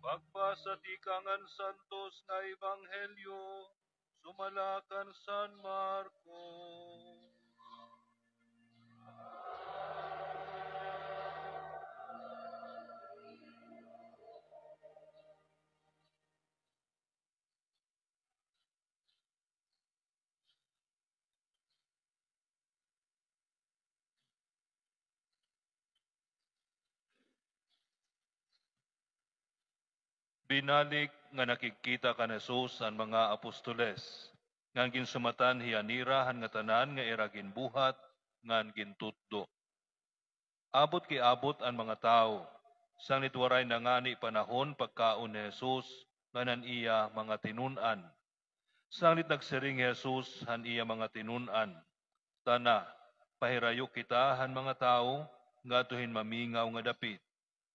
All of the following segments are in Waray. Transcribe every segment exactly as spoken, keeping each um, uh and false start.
Pagbasa tikang han Santos nga Ebanghelyo sumala kan San Marcos. Binalik nga nakigkita kan Jesus an mga apostoles, ngan ginsumatan hiya nira han ngatanan nga ira ginbuhat ngan gintutdo. Abot kay abot an mga tawo, sanglit waray na ngani panahon pagkaon ni Jesus ngan an iya mga tinun-an. Sanglit nagsiring hi Jesus han iya mga tinun-an, "Tana, pahirayo kita han mga tawo ngadto hin mamingaw nga dapit,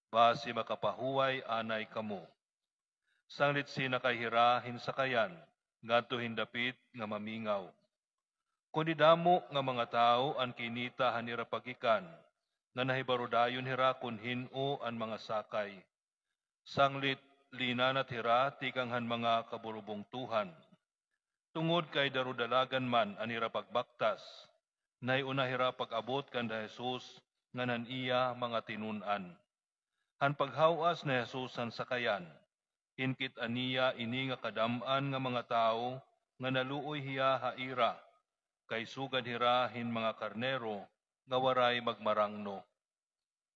basi makapahuway anay kamo." Sanglit sinakay hira hin sakayan ngadto hin dapit nga mamingaw. Kundi damo nga mga tawo an kinita han ira paggikan, nga nahibaro dayon hira kon hin-o an mga sakay. Sanglit linanat hira tikang han mga kaburubungtohan. Tungod kay darudalagan man an ira pagbaktas, nahiuna hira pag-abot kanda Jesus ngan han iya mga tinun-an. Han paghaw-as ni Jesus han sakayan, ginkit-an niya ini nga kadam-an nga mga tawo nga naluoy hiya ha ira, kay sugad hira hin mga karnero nga waray magmarangno.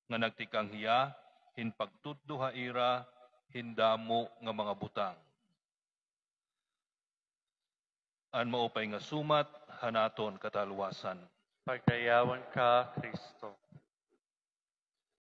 Nga nagtikang hiya hin pagtutdo ha ira hin damo nga mga butang. An maupay nga sumat han aton katalwasan. Pagdayawan ka, Kristo.